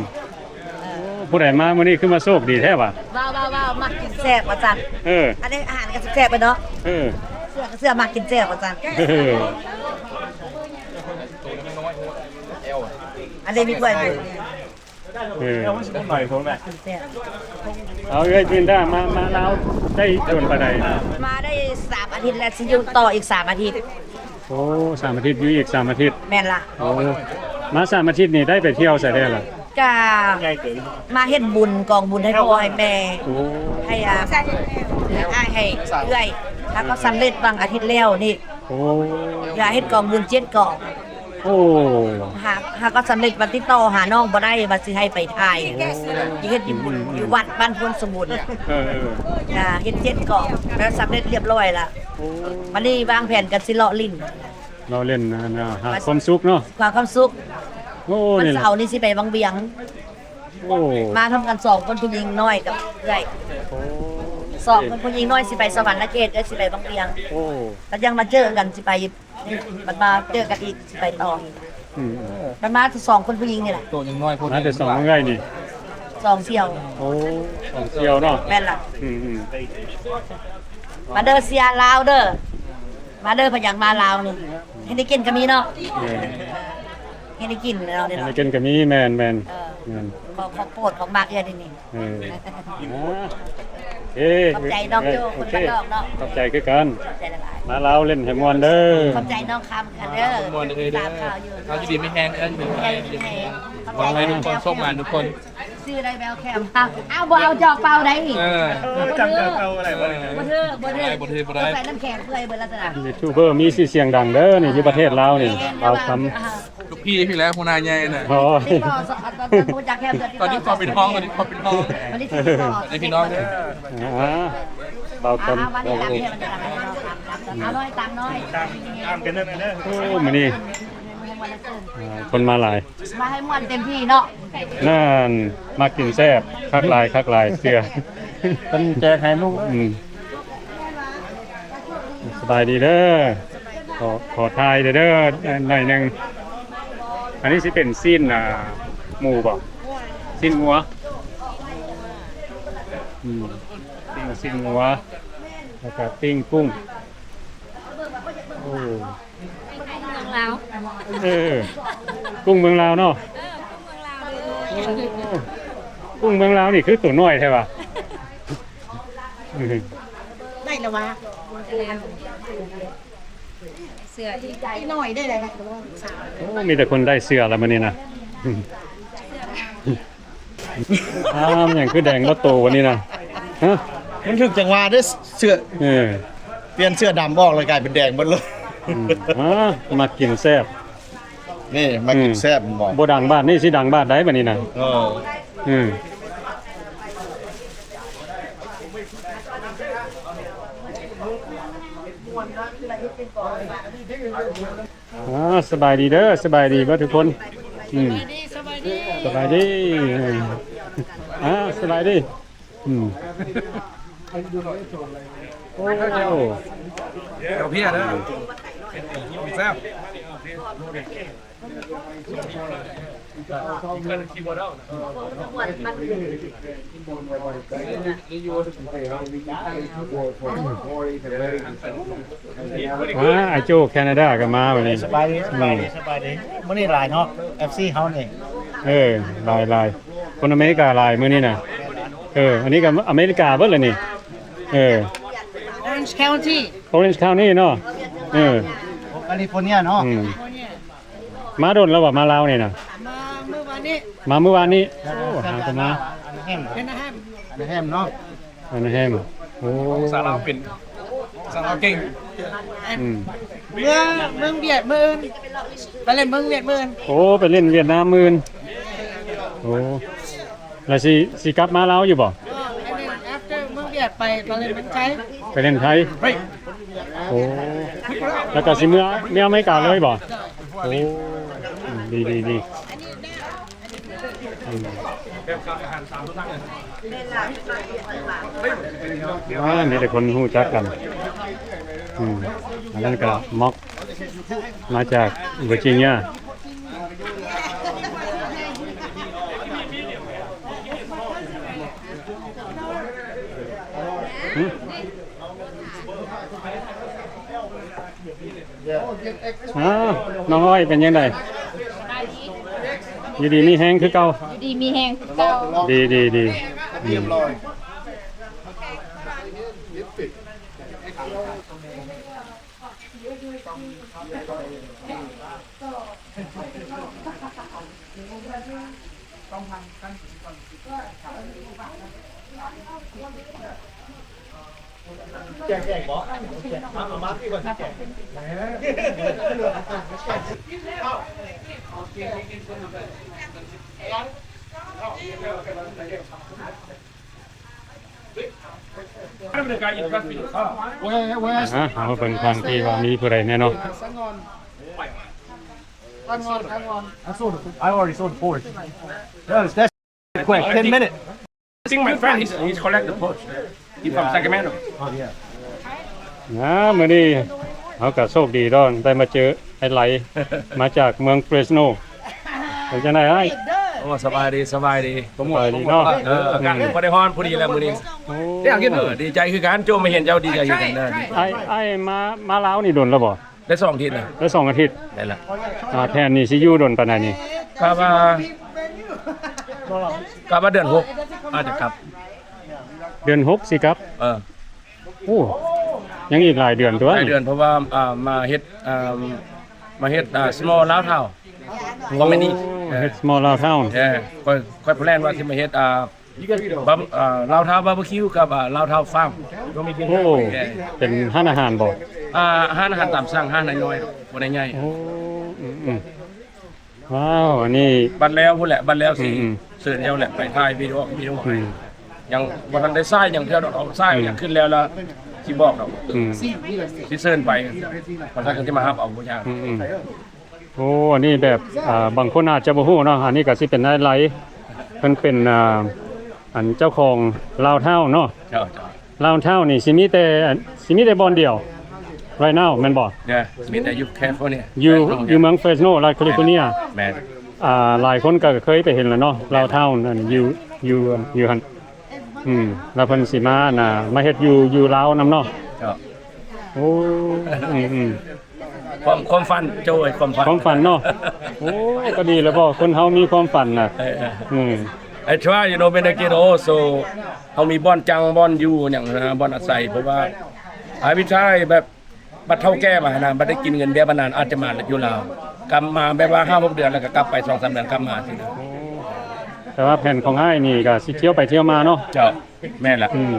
ເອີ ຜູ້ໃດມາມື້ນີ້ຄືມາໂຊກດີແທ້ຫວາ ວ້າວໆໆ ມັກກິນແຊບວ່າຊັ້ນ ເອີ ອັນນີ້ອາຫານກໍແຊບໆ ເນາະ ເອີ ເສື້ອກໍເສື້ອມັກກິນແຊບວ່າຊັ້ນ ເອີ ອັນນີ້ມີຖ້ວຍ ເອີ ເອົາເອື້ອຍຈິນດາ ມາ ມາລາວໄດ້ດົນປານໃດ ມາໄດ້ສາມອາທິດແລ້ວ ຊິຢູ່ຕໍ່ອີກສາມອາທິດ ໂອ້ ສາມອາທິດ ຢູ່ອີກສາມອາທິດ ແມ່ນລະ ໂອ້ ມາສາມອາທິດນີ້ໄດ້ໄປທ່ຽວໃສແດ່ລະ ກະມາເຮັດບຸນກອງບຸນໃຫ້ພໍ່ໃຫ້ແມ່ ໂອ້ ໃຫ້ ອ່າ ໃຫ້ອ້າຍໃຫ້ເອື້ອຍ ແລ້ວກໍສຳເລັດຫວ່າງອາທິດແລ້ວນີ້ ໂອ້ ຢາກເຮັດກອງບຸນເຈັດກອງ ໂອ້ ຫາ ຫາກໍສຳເລັດ ວ່າຕິດຕໍ່ຫານ້ອງບໍ່ໄດ້ ວ່າຊິໃຫ້ໄປຖ່າຍ ໂອ້ ຊິເຮັດຢູ່ບຸນ ອືມ ຢູ່ວັດບ້ານໂພນສົມບູນ ເອີ ເອີ ກະເຮັດເຈັດກອງ ແລ້ວສຳເລັດລຽບລ້ອຍລະ ໂອ້ ບັດນີ້ວາງແຜນກັນຊິເລາະຫຼິ້ນ ເລາະຫຼິ້ນ ຫາຄວາມສຸກເນາະ ຫາຄວາມສຸກ ໂອ້ ວັນເສົານີ້ຊິໄປວັງວຽງ ໂອ້ ມາທຳກັນສອງຄົນ ຜູ້ຍິງນ້ອຍກັບເອື້ອຍ ໂອ້ ສອງຄົນ ຜູ້ຍິງນ້ອຍຊິໄປສະຫວັນນະເຂດ ເອື້ອຍຊິໄປວັງວຽງ ໂອ້ ແລ້ວຍັງມາເຈີກັນ ຊິໄປ ບັດມາເຈີກັນອີກ ຊິໄປຕໍ່ ອືມ ບັດມາແຕ່ສອງຄົນ ຜູ້ຍິງນີ້ລະ ໂຕຍັງນ້ອຍໂພດ ມາແຕ່ສອງເອື້ອຍນີ້ ສອງສ່ຽວ ໂອ້ ສອງສ່ຽວເນາະ ແມ່ນລະ ອືມໆ ມາເດີ ເຊຍລາວເດີ ມາເດີ ພະຍັງມາລາວນີ້ ເຮັດໃຫ້ກິນກໍມີເນາະ ເອີ ເຮັດໃຫ້ກິນເນາະ ເຮັດໃຫ້ກິນກໍມີ ແມ່ນໆ ເອີ ແມ່ນ ຂອງ ຂອງໂປດຂອງມັກເອີ ນີ້ ເອີ ອ່າ ເອີ ຂອບໃຈນ້ອງໂຈ້ ເອີ ຄົນບ້ານນອກເນາະ ໂອເຄ ຂອບໃຈຄືກັນ ຂອບໃຈຫຼາຍໆ ມາລາວຫຼິ້ນໃຫ້ມ່ວນເດີ ຂອບໃຈນ້ອງຄຳຄັນເດີ ມ່ວນເດີ ຕິດຕາມຂ່າວຢູ່ ເອົາຢູ່ດີມີແຮງເດີ ຢູ່ດີມີແຮງ ຂອບໃຈ ຂໍໃຫ້ທຸກຄົນໂຊກໝານທຸກຄົນ ຊື້ໄດ້ແວວແຄມ ອ້າວ ບໍ່ເອົາຈອກເປົ່າໄດ້ນີ້ ເອີ ເອີ ຈຳຈອກເກົ່າບໍ່ໄດ້ ເອີ ບໍ່ຖືກ ບໍ່ຖືກ ບໍ່ຖືກ ບໍ່ຖືກ ໃສ່ນ້ຳແຂງເປື່ອຍເບິດແລ້ວຊັ້ນນະ ຢູທູບເບີມີຊື່ສຽງດັງເດີນີ້ ຢູ່ປະເທດລາວນີ້ ບ່າວຄຳ ລູກພີ່ພີ້ແຫຼະ ຫົວໜ້າໃຫຍ່ນະ ໂອ້ຍ ຕອນນີ້ຂໍເປັນຮອງ ຕອນນີ້ຂໍເປັນຮອງ ອັນນີ້ພີ່ນ້ອງເດີ ອ່າ ບ່າວຄຳ ອ່າ ຕາມໜ້ອຍ ຕາມໜ້ອຍ ຕາມກັນເດີ ໂອ້ ມື້ນີ້ ອ່າ ຄົນມາຫຼາຍ ມາໃຫ້ມ່ວນເຕັມທີ່ເນາະ ນັ້ນ ມັກກິນແຊບ ຄັກຫຼາຍ ຄັກຫຼາຍ ເຊື່ອ ເພິ່ນແຈກໃຫ້ລູກ ອືມ ສະບາຍດີເດີ ຂໍ ຂໍຖ່າຍເດີ ໜ້ອຍໜຶ່ງ ອັນນີ້ຊິເປັນຊີ້ນ ອ່າ ໝູບໍ່? ຊີ້ນງົວ ອືມ ປີ້ງຊີ້ນງົວ ແລ້ວກະປີ້ງກຸ້ງ ໂອ້ ເມືອງລາວ ເອີ ກຸ້ງເມືອງລາວເນາະ ເອີ ກຸ້ງເມືອງລາວເດີ ໂອ້ ກຸ້ງເມືອງລາວນີ້ຄືໂຕນ້ອຍແທ້ຫວາ ໄດ້ລະຫວາ ເສື້ອອີກ ອີກໜ້ອຍໄດ້ແຫຼະ ໂອ້ ມີແຕ່ຄົນໄດ້ເສື້ອລະມື້ນີ້ນະ ອ້າວ ມັນຫຍັງຄືແດງເບິດໂຕວັນນີ້ນະ ຮະ ມັນຖືກຈັງຫວະເດ້ ເສື້ອ ເອີ ປ່ຽນເສື້ອດຳອອກ ແລ້ວກາຍເປັນແດງເບິດເລີຍ ອືມ ອ່າ ມັກກິນແຊບ ນີ້ ມັກກິນ ອືມ ແຊບ ບໍ່ ບໍ່ດັງບ້ານນີ້ ຊິດັງບ້ານໃດບັດນີ້ນະ ເອີ ອືມ ອ່າ ສະບາຍດີເດີ ສະບາຍດີເບິດທຸກຄົນ ອືມ ສະບາຍດີ ສະບາຍດີ ອ່າ ສະບາຍດີ ອືມ ໂອ້ ເຈົ້າເພຍເດີ ແຊບ. Wow, ອ້າຍໂຈ້ Canada ກໍມາບັດນີ້. ສະບາຍດີ ສະບາຍດີ ສະບາຍດີ. ມື້ນີ້ຫຼາຍເນາະ ເອັຟຊີ ເຮົານີ້. ເອີ ຫຼາຍໆ ຄົນອາເມລິກາຫຼາຍມື້ນີ້ນະ. ເອີ ອັນນີ້ກໍອາເມລິກາເບິດລະນີ້. ເອີ Orange County. Orange County ເນາະ. ເອີ California ເນາະ. ອືມ ມາດົນແລ້ວບໍ່ ມາລາວນີ້ນະ? ມາມື້ວານນີ້. ມາມື້ວານນີ້. ໂອ້ ຫາກໍມາ. Anaheim. Anaheim ເນາະ. Anaheim. ໂອ້ ພາສາລາວເປັນ ພາສາລາວເກັ່ງ. ອືມ ເມືອງ ເມືອງຫວຽດມື້ອື່ນ ໄປຫຼິ້ນເມືອງຫວຽດມື້ອື່ນ. ໂອ້ ໄປຫຼິ້ນຫວຽດນາມມື້ອື່ນ. ໂອ້ ແລ້ວຊິ ຊິກັບມາລາວຢູ່ບໍ່? ເອີ ໄປຫຼິ້ນ after ເມືອງຫວຽດ ໄປ ໄປຫຼິ້ນເມືອງໄທ. ໄປຫຼິ້ນໄທ. ໂອ້ ແລ້ວກໍຊິເມືອ ເມືອອາເມລິກາເລີຍບໍ່? ໂອ້ ດີໆໆ ອືມ ອ່າ ມີແຕ່ຄົນຮູ້ຈັກກັນ ອືມ ອັນນັ້ນກໍ Mark ມາຈາກ Virginia ຫຶ? ອ້າວ ນ້ອງອ້ອຍເປັນຈັ່ງໃດ? ຢູ່ດີມີແຮງຄືເກົ່າ? ຢູ່ດີມີແຮງຄືເກົ່າ. ດີໆໆ ອືມ. ອ່າ ເຮົາເບິ່ງທາງທີ່ວ່າມີຜູ້ໃດແດ່ເນາະ. Hang on, hang on. I sold it. I already sold the Porsche. Yes, that's quick. Ten minutes. I think my friend, he's, he's collect the Porsche. He's from Sacramento. Oh, yeah. ອ່າ ມື້ນີ້ເຮົາກໍໂຊກດີເນາະ ໄດ້ມາເຈີອ້າຍໄຫຼ ມາຈາກເມືອງເຟຣສໂນ. ເປັນຈັ່ງໃດອ້າຍ? ໂອ້ ສະບາຍດີ ສະບາຍດີ. ສະບາຍດີເນາະ. ເອີ ອາກາດກໍບໍ່ໄດ້ຮ້ອນ ພໍດີແລ້ວມື້ນີ້. ໂອ້ ເອີ ດີໃຈຄືກັນ ໂຈມາເຫັນເຈົ້າ ດີໃຈຄືກັນເດີ. ອ້າຍ ອ້າຍມາ ມາລາວນີ້ດົນແລ້ວບໍ່? ໄດ້ສອງອາທິດແລ້ວ. ໄດ້ສອງອາທິດ. ນັ້ນແຫຼະ. ອ່າ ແຜນນີ້ຊິຢູ່ດົນປານໃດນີ້? ກະວ່າ ກະວ່າເດືອນຫົກອາດຈະກັບ. ເດືອນຫົກຊິກັບ? ເອີ. ໂອ້ ຍັງອີກຫຼາຍເດືອນຕົວະ. ຫຼາຍເດືອນ ເພາະວ່າ ອ່າ ມາເຮັດ ອ່າ ມາເຮັດ ອ່າ Small Lao Town Comedy. ໂອ້ ເຮັດ Small Lao Town. ເອີ ຂ້ອຍ ຂ້ອຍແພລນວ່າຊິມາເຮັດ ອ່າ ບາ ອ່າ Lao Town Barbecue ກັບ ອ່າ Lao Town Farm. ໂອ້ ເປັນຮ້ານອາຫານບໍ່? ອ່າ ຮ້ານອາຫານຕາມສັ່ງ ຮ້ານນ້ອຍໆ ບໍ່ໄດ້ໃຫຍ່. ໂອ້ ອືມໆ ວ້າວ ອັນນີ້ບັດແລ້ວພຸ້ນແຫຼະ ບັດແລ້ວຊິ ອືມໆ ເຊີນເຈົ້າແຫຼະ ໄປຖ່າຍວິດີໂອ ວິດີໂອໃຫ້. ອືມ ຍັງບໍ່ທັນໄດ້ສາຍຫຍັງເທື່ອດອກ ເອົາສາຍ ອືມ ຫຍັງຂຶ້ນແລ້ວລະຊິບອກດອກ. ອືມ ຊິເຊີນໄປ ມັນກໍຊິມາຮັບເອົາບໍ່ຍາກ. ອືມໆ ໂອ້ ອັນນີ້ແບບ ອ່າ ບາງຄົນອາດຈະບໍ່ຮູ້ເນາະ ອັນນີ້ກໍຊິເປັນອ້າຍໄຫຼ ເພິ່ນເປັນ ອ່າ ອັນເຈົ້າຂອງ Lao Town ເນາະ. ເຈົ້າ ເຈົ້າ. Lao Town ນີ້ຊິມີແຕ່ ຊິມີແຕ່ບ່ອນດຽວ right now ແມ່ນບໍ່? Yeah ມີແຕ່ຢູ່ California ຢູ່ ຢູ່ເມືອງ Fresno ລັດ California. ແມ່ນ ອ່າ ຫຼາຍຄົນກໍເຄີຍໄປເຫັນແລ້ວເນາະ Lao Town ນັ້ນ ຢູ່ ຢູ່ ຢູ່ຫັ້ນ. ອືມ ແລ້ວເພິ່ນຊິມາ ອັນນ່າ ມາເຮັດຢູ່ ຢູ່ລາວນຳເນາະ. ເຈົ້າ. ໂອ້ ອືມໆ ຄວາມ ຄວາມຝັນ ໂຈ້ຍ ຄວາມຝັນ ຄວາມຝັນເນາະ. ໂອ້ ກໍດີແລ້ວບໍ່ ຄົນເຮົາມີຄວາມຝັນນະ. ເອີ ອືມ I try, you know, when I get old, so ເຮົາມີບ່ອນຈັງ ບ່ອນຢູ່ຫຍັງນະ ບ່ອນອາໄສ ເພາະວ່າ I will try ແບບ ບັດເຖົ້າແກ່ມານະ ບັດໄດ້ກິນເງິນເບ້ຍບຳນານ ອາດຈະມາຢູ່ລາວ ກັບມາແບບວ່າຫ້າຫົກເດືອນ ແລ້ວກໍກັບໄປສອງສາມເດືອນ ກັບມາຊີ້ນະ. ໂອ້ ແຕ່ວ່າແຜນຂອງອ້າຍນີ້ກໍຊິທ່ຽວໄປທ່ຽວມາເນາະ. ເຈົ້າ ແມ່ນລະ. ອືມ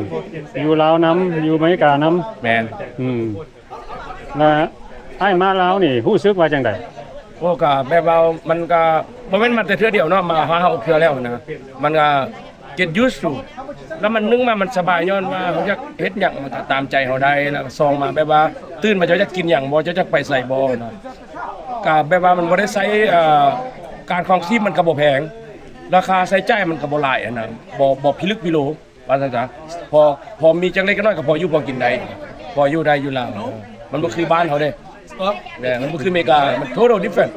ຢູ່ລາວນຳ ຢູ່ອາເມລິການຳ. ແມ່ນ. ອືມ ລະອ້າຍມາລາວນີ້ຮູ້ສຶກວ່າຈັ່ງໃດ? ໂອ້ ກະແບບວ່າມັນກະບໍ່ແມ່ນມາແຕ່ເທື່ອດຽວເນາະ ມາຫ້າຫົກເທື່ອແລ້ວນະ ມັນກະ get used to ແລ້ວມັນ ໜຶ່ງມາມັນສະບາຍ ຍ້ອນວ່າເຮົາຢາກເຮັດຫຍັງມັນກະຕາມໃຈເຮົາໄດ້ ແລ້ວສອງມາແບບວ່າຕື່ນມາເຈົ້າຢາກກິນຫຍັງບໍ່ ເຈົ້າຢາກໄປໃສບໍ່ນະ ກະແບບວ່າມັນບໍ່ໄດ້ໃຊ້ ເອີ ການຄອງຊີບມັນກະບໍ່ແພງ ລາຄາໃຊ້ຈ່າຍມັນກະບໍ່ຫຼາຍຫັ້ນນະ ບໍ່ ບໍ່ພິລຶກພິໂລ ວ່າຊັ້ນຊະ ພໍ ພໍມີຈັກເລັກຈັກນ້ອຍກໍພໍຢູ່ພໍກິນໄດ້ ພໍຢູ່ໄດ້ຢູ່ລາວ ມັນບໍ່ຄືບ້ານເຮົາເດ້ ແມ່ນ ມັນບໍ່ຄືອາເມລິກາ ມັນ total different.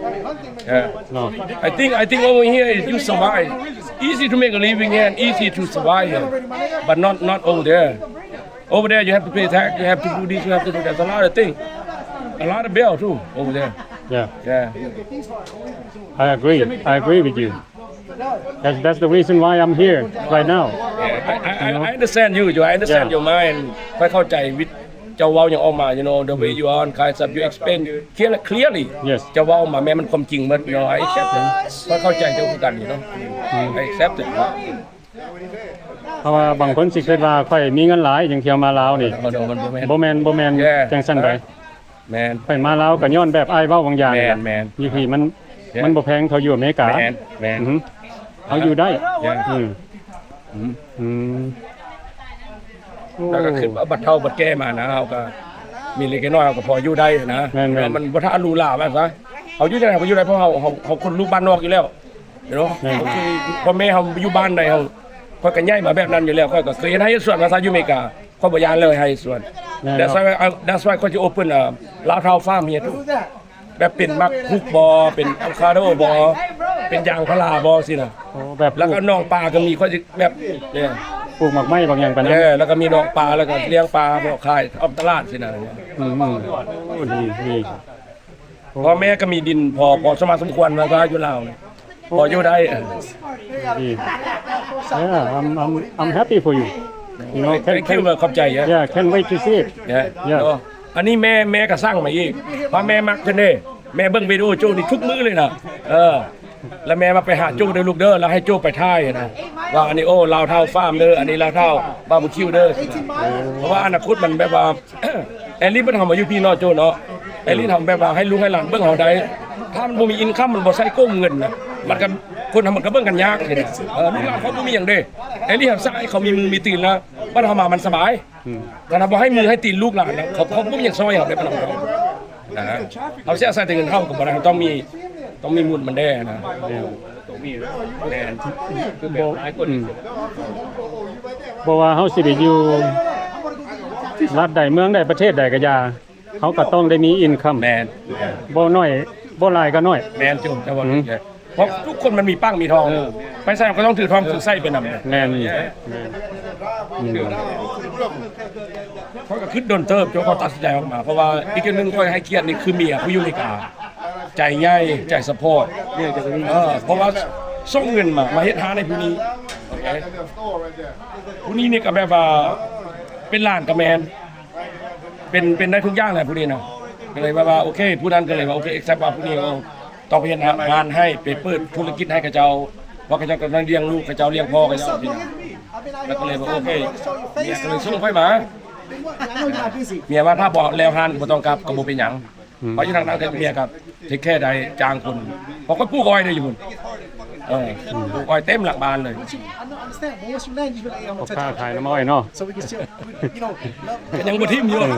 Yeah. ເນາະ. I think, I think over here you survive. Easy to make a living here and easy to survive here. But not, not over there. Over there you have to pay tax, you have to do this, you have to do that. There's a lot of things. A lot of bill too over there. Yeah. Yeah. I agree. I agree with you. That's, that's the reason why I'm here right now. Yeah, I, I, I, I understand you, you, I understand your mind. ຂ້ອຍເຂົ້າໃຈວິ ເຈົ້າເວົ້າຫຍັງອອກມາ you know, the way you are, kind of, you explain clear, clearly. Yes. ເຈົ້າເວົ້າອອກມາແມ່ນມັນຄວາມຈິງໝົດ you know, I accept it. ຂ້ອຍເຂົ້າໃຈເຈົ້າຄືກັນ you know. I accept it. ເພາະວ່າບາງຄົນຊິຄິດວ່າຂ້ອຍມີເງິນຫຼາຍ ຈຶ່ງທ່ຽວມາລາວນີ້. No, no, ມັນບໍ່ແມ່ນ ບໍ່ແມ່ນ ບໍ່ແມ່ນ Yeah. ຈັ່ງຊັ້ນໃດ. ແມ່ນ ຂ້ອຍມາລາວກໍຍ້ອນແບບອ້າຍເວົ້າບາງຢ່າງນີ້ແຫຼະ. ແມ່ນ ແມ່ນ ຢູ່ພີ້ມັນ Yeah. ມັນບໍ່ແພງເທົ່າຢູ່ອາເມລິກາ. ແມ່ນ ແມ່ນ ອືຮຶ ເຮົາຢູ່ໄດ້. Yeah. ອືມ ອືມ ອືມ ແລ້ວກໍຄິດວ່າບັດເຖົ້າບັດແກ່ມານະ ເຮົາກໍ ມີເລັກນ້ອຍເຮົາກໍພໍຢູ່ໄດ້ນະ. ແມ່ນໆ ແລ້ວມັນບໍ່ຖ້າຫຼູຫຼາວ່າຊະ ເຮົາຢູ່ຈັ່ງໃດເຮົາກໍຢູ່ໄດ້ ເພາະເຮົາ ເຮົາ ເຮົາຄົນລູກບ້ານນອກຢູ່ແລ້ວເນາະ. ແມ່ນ ໂອເຄ ພໍ່ແມ່ເຮົາຢູ່ບ້ານໃດ ເຮົາ ຂ້ອຍກໍໃຫຍ່ມາແບບນັ້ນຢູ່ແລ້ວ. ຂ້ອຍກໍເຄີຍເຮັດໄຮ່ເຮັດສວນ ວ່າຊະ ຢູ່ເມກາ. ຂ້ອຍບໍ່ຢ້ານເລີຍໄຮ່ສວນ. ແມ່ນ That's why I, that's why ຂ້ອຍຈະ open ເອີ Lao Thao Farm here too. ແບບເປັນໝາກຮຸກບໍ ເປັນອາໂວຄາໂດບໍ ເປັນຢາງພາລາບໍຊີ້ນະ. ໂອ້ ແບບ ແລ້ວກໍໜອງປາກໍມີ ຂ້ອຍຊິແບບ ເອີ ປູກໝາກໄມ້ບາງຢ່າງໄປນຳ. ເອີ ແລ້ວກໍມີໜອງປາ ແລ້ວກໍລ້ຽງປາ ບໍ່ຂາຍອອກຕະຫຼາດຊີ້ນະ. ອືມໆ ໂອ້ ດີໆ. ພໍ່ແມ່ກໍມີດິນພໍ ພໍສມາສົມຄວນ ວ່າຊະ ຢູ່ລາວນີ້ ພໍຢູ່ໄດ້. ເອີ ດີ. Yeah, I'm, I'm, I'm happy for you. You know, can, Thank you can, ຂອບໃຈ. Yeah, can't wait to see it. Yeah. Yeah. ເນາະ ອັນນີ້ແມ່ ແມ່ກໍສັ່ງມາອີກ ວ່າແມ່ມັກເພິ່ນເດ້. ແມ່ເບິ່ງວິດີໂອໂຈ້ນີ້ທຸກມື້ເລີຍນະ. ເອີ ແລ້ວແມ່ວ່າ ໄປຫາໂຈ້ເດີລູກເດີ ແລ້ວໃຫ້ໂຈ້ໄປຖ່າຍນະ ວ່າອັນນີ້ ໂອ້ Lao Thao Farm ເດີ ອັນນີ້ Lao Thao Barbecue ເດີ. ເພາະວ່າອະນາຄົດມັນແບບວ່າ At least ເພິ່ນເອົາມາຢູ່ພີ້ເນາະໂຈ້ເນາະ. At least ເຮົາແບບວ່າໃຫ້ລູກໃຫ້ຫຼານເບິ່ງເຮົາໄດ້. ຖ້າມັນບໍ່ມີ income ມັນບໍ່ໃຊ້ກູ້ເງິນນະ ມັນກໍ ຄົນເຮົາມັນກໍເບິ່ງກັນຍາກຊີ້ນະ. ເອີ ລູກຫຼານເຂົາບໍ່ມີຫຍັງເດ້. At least ເຮົາສ້າງໃຫ້ເຂົາມີມືມີຕີນແລ້ວ ບັດເຮົາມາມັນສະບາຍ. ອືມ ຄັນເຮົາບໍ່ໃຫ້ມືໃຫ້ຕີນລູກຫຼານນະ ເຂົາ ເຂົາບໍ່ມີຫຍັງຊ່ອຍເຮົາເດ້. ບັດເຮົາ ເຮົາຊິອາໄສແຕ່ເງິນເຮົາກໍບໍ່ໄດ້. ເຮົາຕ້ອງມີ ຕ້ອງມີມູນມັນແດ່ນະ. ແມ່ນ ແມ່ນ ຄືແບບຫຼາຍຄົນ ອືມ ບໍ່ວ່າເຮົາຊິໄປຢູ່ລັດໃດ ເມືອງໃດ ປະເທດໃດກໍຢ່າ ເຮົາກໍຕ້ອງໄດ້ມີ income. ແມ່ນ ບໍ່ໜ້ອຍ ບໍ່ຫຼາຍກໍໜ້ອຍ. ແມ່ນ ເຈົ້າ ເຈົ້າວ່າ ອືມ ເພາະທຸກຄົນມັນມີປາກມີທ້ອງ. ເອີ ໄປໃສກໍຕ້ອງຖືທ້ອງຖືໄສ້ໄປນຳ. ແມ່ນ ແມ່ນ ອືມ ຂ້ອຍກໍຄິດດົນເຕີບ ຈົນຂ້ອຍຕັດສິນໃຈອອກມາ. ເພາະວ່າອີກຢ່າງໜຶ່ງ ຂ້ອຍໃຫ້ກຽດນີ້ຄືເມຍຜູ້ຢູ່ອາເມລິກາ ໃຈໃຫຍ່ ໃຈ support. ເອີ ເພາະວ່າສົ່ງເງິນມາ ມາເຮັດຮ້ານໃຫ້ຜູ້ນີ້. ໂອເຄ ຜູ້ນີ້ນີ້ກໍແບບວ່າເປັນຫຼານກໍແມ່ນ ເປັນ ເປັນໄດ້ທຸກຢ່າງແຫຼະຜູ້ນີ້ນະ. ກໍເລີຍວ່າ ວ່າ ໂອເຄ ຜູ້ນັ້ນກໍເລີຍວ່າ ໂອເຄ accept ວ່າຜູ້ນີ້ເອົາ ຕ້ອງໄປເຮັດຮ້ານໃຫ້ ໄປເປີດທຸລະກິດໃຫ້ເຂົາເຈົ້າ ເພາະເຂົາເຈົ້າກຳລັງລ້ຽງລູກເຂົາເຈົ້າ ລ້ຽງພໍ່ເຂົາເຈົ້າຊີ້ນະ. ແລ້ວກໍເລີຍວ່າ ໂອເຄ ເມຍກໍເລີຍສົ່ງຂ້ອຍມາ. ເມຍວ່າ ຖ້າບໍ່ແລ້ວຮ້ານ ບໍ່ຕ້ອງກັບ ກໍບໍ່ເປັນຫຍັງ. ອືມ ເພາະຢູ່ທາງນັ້ນກໍເມຍກໍ take care ໄດ້ ຈ້າງຄົນ ເພາະຂ້ອຍປູກອ້ອຍໄດ້ຢູ່ພຸ້ນ. ເອີ ປູກອ້ອຍເຕັມຫຼັງບ້ານເລີຍ. ພໍ່ຄ້າຂາຍນ້ຳອ້ອຍເນາະ. ກໍຍັງບໍ່ຖິ້ມຢູ່. ເອີ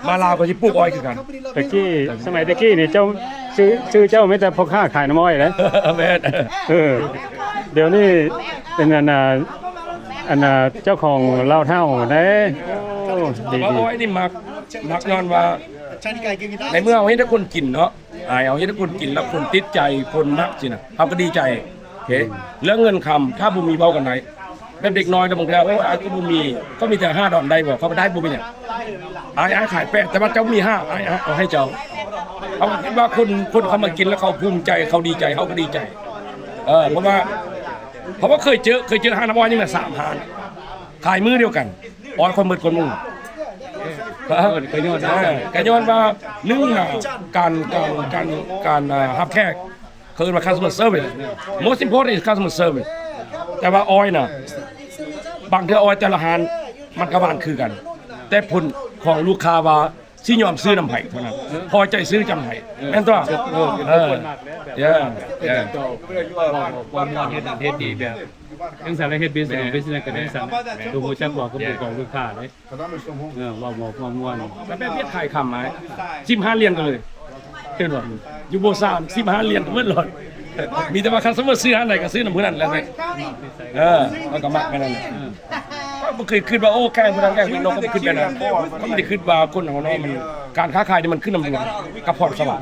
ມາລາວກໍຊິປູກອ້ອຍຄືກັນ. ແຕ່ກີ້ ສະໄໝແຕ່ກີ້ນີ້ເຈົ້າ ຊື່ ຊື່ເຈົ້າມີແຕ່ພໍ່ຄ້າຂາຍນ້ຳອ້ອຍເດ້. ແມ່ນ ເອີ ດຽວນີ້ເປັນອັນນ່າ ອັນນ່າ ເຈົ້າຂອງລາວເຖົ້າເດ້. ໂອ້ ດີໆ ອ້ອຍນີ້ມັກ ມັກຍ້ອນວ່າ ໃນເມື່ອເຮົາເຮັດໃຫ້ຄົນກິນເນາະ ອາຍ ເຮົາເຮັດໃຫ້ຄົນກິນແລ້ວຄົນຕິດໃຈ ຄົນມັກຊີ້ນະ ເຮົາກໍດີໃຈ. ໂອເຄ ເລື່ອງເງິນຄຳ ຖ້າບໍ່ມີເວົ້າກັນໄດ້. ແບບເດັກນ້ອຍນະ ບາງເທື່ອ ໂອ້ຍ ອາຍ ກໍບໍ່ມີ ກໍມີແຕ່ຫ້າດອນ ໄດ້ບໍ່? ເຂົາກໍໄດ້ ບໍ່ເປັນຫຍັງ. ອາຍ ອາຍຂາຍແປດ ແຕ່ວ່າເຈົ້າມີຫ້າ ອາຍ ອາຍເອົາໃຫ້ເຈົ້າ. ເຮົາຄິດວ່າຄົນ ຄົນເຂົາມາກິນແລ້ວເຂົາພູມໃຈ ເຂົາດີໃຈ ເຮົາກໍດີໃຈ. ເອີ ເພາະວ່າ ເພາະວ່າເຄີຍເຈີ ເຄີຍເຈີຮ້ານນ້ຳອ້ອຍນີ້ມາສາມຮ້ານ ຂາຍມື້ດຽວກັນ ອ້ອຍຂ້ອຍໝົດກ່ອນໝູ່. ເອີ ກໍຍ້ອນ ເອີ ກໍຍ້ອນວ່າ ໜຶ່ງນະ ການ ການ ການ ການ ອ່າ ຮັບແຂກ ເຂົາເອີ້ນວ່າ customer service. Most important is customer service. ແຕ່ວ່າອ້ອຍນະ ບາງເທື່ອອ້ອຍແຕ່ລະຮ້ານມັນກໍຫວານຄືກັນ ແຕ່ຜົນຂອງລູກຄ້າວ່າຊິຍອມຊື້ນຳໃຜເທົ່ານັ້ນ ພໍໃຈຊື້ຈຳໃຜ. ແມ່ນຕົວະ? ເອີ ເອີ ເອີ ເຈົ້າ ເວົ້າຄວາມມ່ວນ ເຮັດນັ້ນເຮັດນີ້ແບບ ຈັ່ງຊັ້ນລະເຮັດ business business ກໍຈັ່ງຊັ້ນ ຕ້ອງຮູ້ຈັກເວົ້າກັບລູກ ຂອງລູກຄ້າເດ້. ເອີ ເວົ້າ ເວົ້າຄວາມມ່ວນ ແລ້ວແບບວຽດຂາຍຄຳ ອາຍ ສິບຫ້າຫຼຽນກໍເລີຍ ເຫັນບໍ່? ຢູ່ໂບຊານ ສິບຫ້າຫຼຽນກໍໝົດໂລດ. ມີແຕ່ວ່າຄັນສົມມຸດຊື້ຮ້ານໃດກໍຊື້ນຳຜູ້ນັ້ນແຫຼະ. ເອີ ມັນກໍມັກແບບນັ້ນແຫຼະ. ເອີ ຂ້ອຍບໍ່ເຄີຍຄິດວ່າ ໂອ້ ແກ້ງຜູ້ນັ້ນແກ້ງຜູ້ນີ້ ຂ້ອຍບໍ່ຄິດແບບນັ້ນ. ຂ້ອຍມີແຕ່ຄິດວ່າຄົນເຮົາເນາະ ມັນ ການຄ້າຂາຍນີ້ມັນຂຶ້ນນຳດວງກັບພອນສະຫວັນ.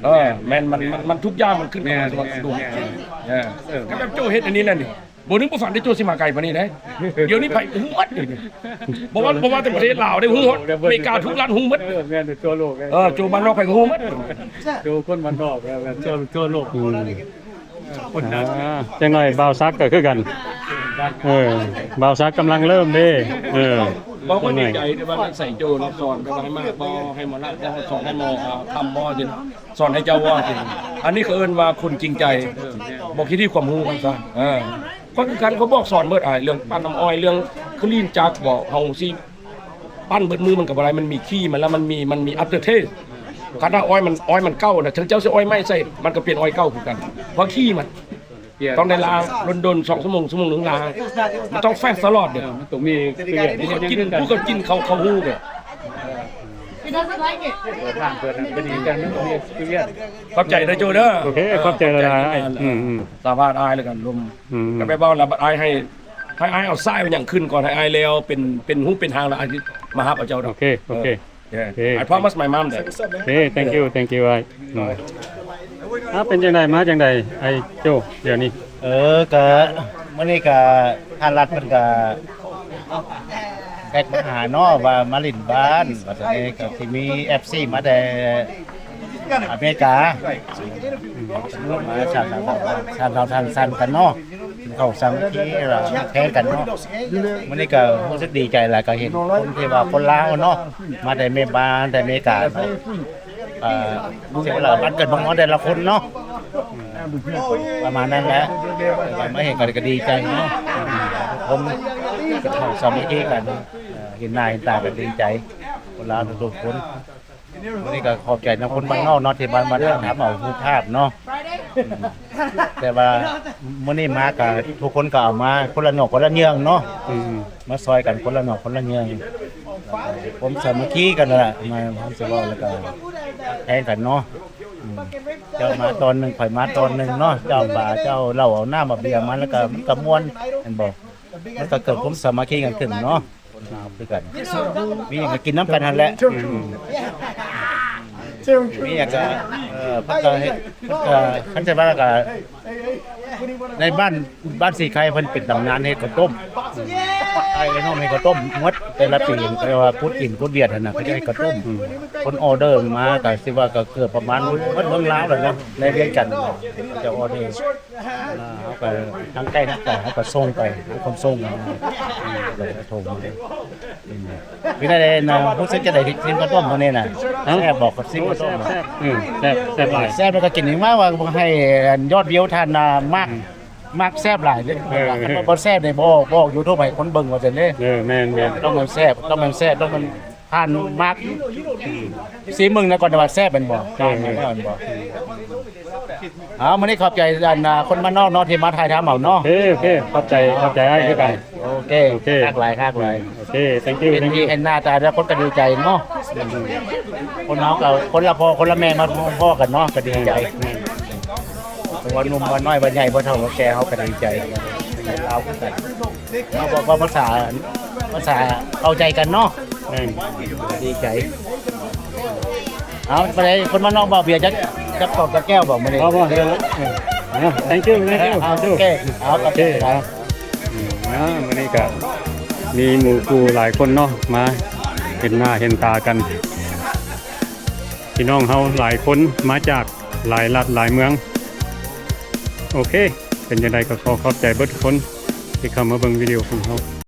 ເອີ ແມ່ນ ມັນ ມັນ ມັນທຸກຢ່າງມັນຂຶ້ນກັບພອນສະຫວັນ ດວງ. ເອີ ກໍແບບໂຈ້ເຮັດອັນນີ້ແຫຼະນີ້ ບໍ່ນຶກບໍ່ຝັນໄດ້ໂຈ້ຊິມາໄກປານນີ້ເດ້. ດຽວນີ້ໃຜຮູ້ໝົດ ບໍ່ວ່າ ບໍ່ວ່າແຕ່ປະເທດລາວເດ້ ຮູ້ໝົດ. ອາເມລິກາທຸກລັດຮູ້ໝົດ. ເອີ ແມ່ນ ທົ່ວໂລກ. ເອີ ໂຈ້ບ້ານນອກໃຜກໍຮູ້ໝົດ. ໂຈ້ຄົນບ້ານນອກ ແມ່ນ ແມ່ນ ທົ່ວ ທົ່ວໂລກ. ອືມ ຄົນ ອ່າ ຈັກໜ້ອຍບ່າວສັກກໍຄືກັນ. ເອີ ບ່າວສັກກຳລັງເລີ່ມເດ້. ເອີ ບໍ່ ຂ້ອຍດີໃຈທີ່ວ່າໃສ່ໂຈ້ເນາະ ສອນແບບວ່າໃຫ້ມາບໍ່ ໃຫ້ໝໍລະບໍ່ ສອນໃຫ້ໝໍ ອ່າ ທຳບໍ່ ຊິ ສອນໃຫ້ເຈົ້າເວົ້າ. ອັນນີ້ເຂົາເອີ້ນວ່າຄົນຈິງໃຈ ບໍ່ຄິດທີ່ຄວາມຮູ້ວ່າຊັ້ນ. ເອີ ຂ້ອຍຄືກັນ ຂ້ອຍບອກສອນເບິດ ອາຍ ເລື່ອງປັ້ນນ້ຳອ້ອຍ ເລື່ອງຄລີນຈັກບໍ ເຮົາຊິປັ້ນເບິດມື້ມັນກໍບໍ່ໄດ້. ມັນມີຂີ້ມັນ ແລ້ວມັນມີ ມັນມີ after taste. ຄັນຖ້າອ້ອຍມັນ ອ້ອຍມັນເກົ່ານະ ເຖິງເຈົ້າຊິອ້ອຍໃໝ່ໃສ່ ມັນກໍເປັນອ້ອຍເກົ່າຄືກັນ ເພາະຂີ້ມັນຕ້ອງໄດ້ລ້າງດົນໆ ສອງຊົ່ວໂມງ ຊົ່ວໂມງໜຶ່ງລ້າງ. ມັນຕ້ອງ fresh ຕະຫຼອດເດ້. ເອີ ມັນຕ້ອງມີ ຜູ້ເຂົາກິນ ຜູ້ເຂົາກິນເຂົາ ເຂົາຮູ້ເດ້. ເປີດຮ້ານເປີດຫຍັງກໍດີ ຈັງມີ experience ຂອບໃຈເດີໂຈເດີ. ໂອເຄ ຂອບໃຈຫຼາຍໆ. ອືມໆ ສາມາດອ້າຍແລ້ວກັນລົມ ອືມໆ ກໍແບບວ່າລະອ້າຍໃຫ້ ໃຫ້ອ້າຍເອົາຊາຍເອົາຫຍັງຂຶ້ນກ່ອນ ໃຫ້ອ້າຍແລ້ວເປັນ ເປັນຮູບເປັນຮ່າງ ແລ້ວອ້າຍຊິມາຮັບເອົາເຈົ້າດອກ. ໂອເຄ ໂອເຄ ເອີ ໂອເຄ I promise my mom that. ໂອເຄ thank you thank you ອ້າຍ. ອືມ ອ້າວ ເປັນຈັ່ງໃດ ມາຈັ່ງໃດ ອ້າຍໂຈ້ ດຽວນີ້? ເອີ ກະມື້ນີ້ກະທ່ານລັດເພິ່ນກະແທັກມາຫາເນາະ ວ່າມາຫຼິ້ນບ້ານ ບັດນີ້ກະຊິມີເອັຟຊີມາແຕ່ອາເມລິກາ ມາສາມ ສາມ ສາມ ສາມ ສາມກັນເນາະ ກິນເຂົ້າສາມັກຄີ ແລ້ວແພງກັນເນາະ. ມື້ນີ້ກະຮູ້ສຶກດີໃຈຫຼາຍ ກະເຫັນຄົນທີ່ວ່າຄົນລາວເນາະ ມາແຕ່ແມ່ບ້ານ ແຕ່ອາເມລິກາເນາະ. ອ່າ ເສຍເວລາ ບ້ານເກີດເມືອງນອນແຕ່ລະຄົນເນາະ ປະມານນັ້ນແຫຼະ. ມາເຫັນກັນກໍດີໃຈເນາະ ຄົນເຂົ້າສາມັກຄີກັນ ເຫັນໜ້າເຫັນຕາກັນດີໃຈ ຄົນລາວທຸກໆຄົນ. ມື້ນີ້ກໍຂອບໃຈນຳຄົນບ້ານນອກເນາະ ທີ່ບ້ານມາຖ່າຍທຳເອົາຮູບພາບເນາະ. ແຕ່ວ່າມື້ນີ້ມາກໍທຸກຄົນກໍເອົາມາຄົນລະໜໍ່ຄົນລະເຫຍື່ອງເນາະ ອືມ ມາຊ່ອຍກັນຄົນລະໜໍ່ຄົນລະເຫຍື່ອງ ຄວາມສາມັກຄີກັນນັ້ນລະ ມາ ເວົ້າແລ້ວກໍແພງກັນເນາະ. ອືມ ເຈົ້າມາຕອນໜຶ່ງ ຂ້ອຍມາຕອນໜຶ່ງເນາະ ເຈົ້າເອົາປາ ເຈົ້າເຫຼົ້າ ເອົານ້ຳເອົາເບຍມາ ແລ້ວກໍມັນກໍມ່ວນ ແມ່ນບໍ່? ມັນກໍເກີດຄວາມສາມັກຄີກັນຂຶ້ນເນາະ. ຄົນລາວຄືກັນ ມີຫຍັງກໍກິນນຳກັນຫັ້ນແຫຼະ. ອືມ ມີຫຍັງກໍ ເອີ ເພິ່ນກໍເຮັດ ເພິ່ນກໍ ຄັນຈະວ່າກໍ ໃນບ້ານ ບ້ານສີໄຄເພິ່ນເປັນຕຳນານເຮັດເຂົ້າຕົ້ມ ອ້າຍນ້ອງເຮັດເຂົ້າຕົ້ມໝົດແຕ່ລະປີ ແຕ່ວ່າພຸດຈີນພຸດຫວຽດຫັ້ນນະ ເຂົາຈະເຮັດເຂົ້າຕົ້ມ. ອືມ ຄົນອໍເດີມາກໍຊິວ່າກໍເກືອບປະມານໝົດເມືອງລາວແລ້ວເນາະ ໃນວຽງຈັນຈະອໍເດີ ເຮົາກໍທາງໃກ້ທາງໄກເຮົາກໍສົ່ງໄປ ເຮົາຂົນສົ່ງມາ ອືມ ເປັນໃດນະ ຮູ້ສຶກຈັ່ງໃດ ກິນເຂົ້າຕົ້ມມື້ນີ້ນະ? ຮະ? ແຊບບໍ່? ກິນເຂົ້າຕົ້ມ ໂອ້ ແຊບ ແຊບ ອືມ ແຊບ ແຊບຫຼາຍ ແຊບ ແລ້ວກໍກິນອີກມາວ່າໃຫ້ຍອດວິວທ່ານນະ ອືມ ມັກ ມັກແຊບຫຼາຍເດ້. ເອີ ຄັນບໍ່ແຊບນີ້ບໍ່ອອກ ບໍ່ອອກຢູທູບໃຫ້ຄົນເບິ່ງວ່າຊັ້ນເດ້. ເອີ ແມ່ນໆ ຕ້ອງມັນແຊບ ຕ້ອງມັນແຊບ ຕ້ອງມັນ ທ່ານມັກ ຊີມເບິ່ງນະກ່ອນວ່າແຊບແມ່ນບໍ່? ເອີ ແມ່ນບໍ່? ເອົາ ມື້ນີ້ຂອບໃຈອັນ ຄົນບ້ານນອກເນາະ ທີ່ມາຖ່າຍທຳເອົາເນາະ. ໂອເຄ ໂອເຄ ຂອບໃຈ ຂອບໃຈອ້າຍຄືກັນ. ໂອເຄ ໂອເຄ ຄັກຫຼາຍ ຄັກຫຼາຍ. ໂອເຄ thank you ເຫັນ thank you ເຫັນໜ້າຕາແລ້ວຄົນກໍດີໃຈເນາະ. ຄົນເຮົາກໍຄົນລະພໍ່ຄົນລະແມ່ມາພໍ້ກັນເນາະ ກໍດີໃຈ. ແມ່ນ ບໍ່ວ່າໜຸ່ມວ່ານ້ອຍວ່າໃຫຍ່ ບໍ່ເຖົ້າວ່າແກ່ ເຮົາກໍດີໃຈ. ລາວຄືກັນ ເຮົາບອກວ່າພາສາ ພາສາເຂົ້າໃຈກັນເນາະ. ແມ່ນ ດີໃຈ. ເອົາ ປານໃດ ຄົນບ້ານນອກບໍ່ເບຍຈັກ ຈັກກອກຈັກແກ້ວບໍ່ມື້ນີ້? ບໍ່ ບໍ່ ເດີລະ. ເອີ thank you thank you ເອົາ ໂອເຄ ເອົາ ໂອເຄ ເອົາ. ອືມ ມື້ນີ້ກະມີໝູ່ຄູ່ຫຼາຍຄົນເນາະ ມາເຫັນໜ້າເຫັນຕາກັນ ພີ່ນ້ອງເຮົາຫຼາຍຄົນ ມາຈາກຫຼາຍລັດຫຼາຍເມືອງ. ໂອເຄ ເປັນຈັ່ງໃດກໍຂໍຂອບໃຈເບິດທຸກຄົນທີ່ເຂົ້າມາເບິ່ງວິດີໂອຂອງເຮົາ.